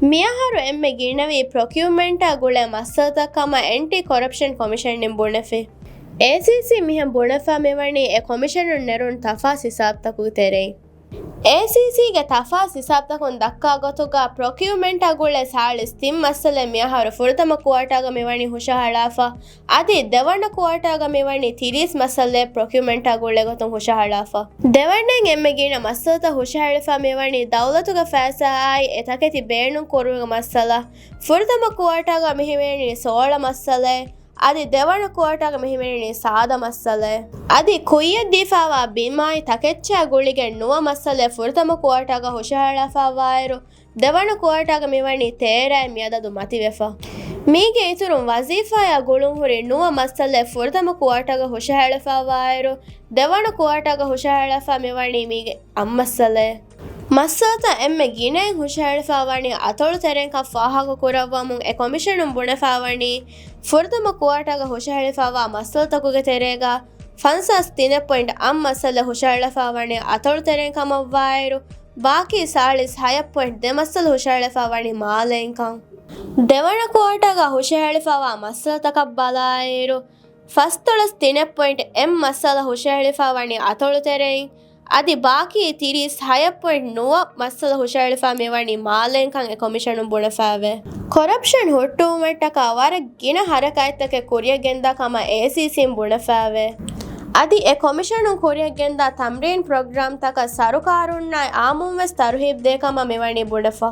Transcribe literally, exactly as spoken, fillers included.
މިއަހަރު އެންމެ ގިނަވީ ޕްރޮކިއުމަންޓާ ގުޅޭ މައްސަލަތައް ކަމަށް އެންޓި ކޮރަޕްޝަން ކޮމިޝަން އިން ބުނެފި. އޭސީސީ މިހެން ބުނެފަ މިވަނީ އެ ކޮމިޝަނުން ނެރުނު ތަފާސް ހިސާބުތަކުގެ ތެރެއިން. އޭސީސީގެ ތަފާސް ހިސާބުތަކުން ދައްކާ ގޮތުގަ ޕްރޮކިއުމަންޓާ ގުޅޭ ސާޅީސް ތިން މައްސަލައެއް މިއަހަރު ފުރަތަމަ ކުއާޓާގަ މިވަނީ ހުށަހަޅާފަ، އަދި ދެވަނަ ކުއާޓާގަ މިވަނީ ތިރީސް މައްސަލައެއް ޕްރޮކިއުމަންޓާ ގުޅޭ ގޮތުން ހުށަހަޅާފަ. ދެވަނައިން އެންމެ ގިނަ މައްސަލަތައް ހުށަހެޅިފަ މިވަނީ ދައުލަތުގެ ފައިސާއާއި އެ ތަކެތި ބޭނުން ކުރުމުގެ މައްސަލަ. ފުރަތަމަ ކުއާޓާގަ މިހިމެނީ ސޯޅަ މައްސަލައެއް. އަދި ދެވަނަ ކުއާޓާގަ މިހިމެނީ ސާދަ މައްސަލައެއް. އަދި ކުއްޔަށްދީފާވާ ބިމާއި ތަކެއްޗާ ގުޅިގެން ނުވަ މައްސަލައެއް ފުރަތަމަ ކުއާޓާގަ ހުށަހަޅާފައިވާއިރު، ދެވަނަ ކުއާޓާގަ މިވަނީ ތޭރައިން މިއަދަދު މަތިވެފަ. މީގެ އިތުރުން ވަޒީފާއާ ގުޅުން ހުރި ނުވަ މައްސަލައެއް ފުރަތަމަ ކުއާޓާގަ ހުށަހެޅިފައިވާއިރު، ދެވަނަ ކުއާޓާގަ ހުށަހެޅިފައި މިވަނީ މީގެ އަށް މައްސަލައެއް. މައްސަލަތައް އެންމެ ގިނައިން ހުށަހެޅިފައި ވަނީ އަތޮޅު ތެރެއިންކަން ފާހަގަ ކުރައްވަމުން އެ ކޮމިޝަނުން ބުނެފައި ވަނީ، ފުރަތަމަ ކުއާޓާގަ ހުށަހެޅިފައިވާ މައްސަލަތަކުގެ ތެރޭގަ ފަންސާސް ތިނެއް ޕޮއިންޓް އަށް މައްސަލަ ހުށަހެޅިފައި ވަނީ އަތޮޅު ތެރެއިން ކަމަށްވާއިރު، ބާކީ ސާޅީސް ހަޔަށް ޕޮއިންޓް ދެ މައްސަލަ ހުށަހެޅިފައި ވަނީ މާލެއިންކަން. ދެވަނަ ކުއާޓާގަ ހުށަހެޅިފައިވާ މައްސަލަތަކަށް ބަލާއިރު، ފަސްދޮޅަސް ތިނެއް ޕޮއިންޓް އެއް މައްސަލަ ހުށަހެޅިފައި ވަނީ އަތޮޅު ތެރެއިން، އަދި ބާކީ ތިރީސް ހަޔަށް ޕޮއިންޓް ނުވަ މައްސަލަ ހުށަހެޅިފައި މިވަނީ މާލެއިންކަން އެ ކޮމިޝަނުން ބުނެފައެވެ. ކޮރަޕްޝަން ހުއްޓުވުމަށްޓަކާ ވަރަށް ގިނަ ހަރަކާތްތަކެއް ކުރިއަށް ގެންދާ ކަމަށް އޭސީސީން ބުނެފައެވެ. އަދި އެ ކޮމިޝަނުން ކުރިއަށް ގެންދާ ތަމްރީން ޕްރޮގްރާމްތަކަށް ސަރުކާރުންނާއި އާއްމުންވެސް ތަރުހީބް ދޭ ކަމަށް މިވަނީ ބުނެފަ.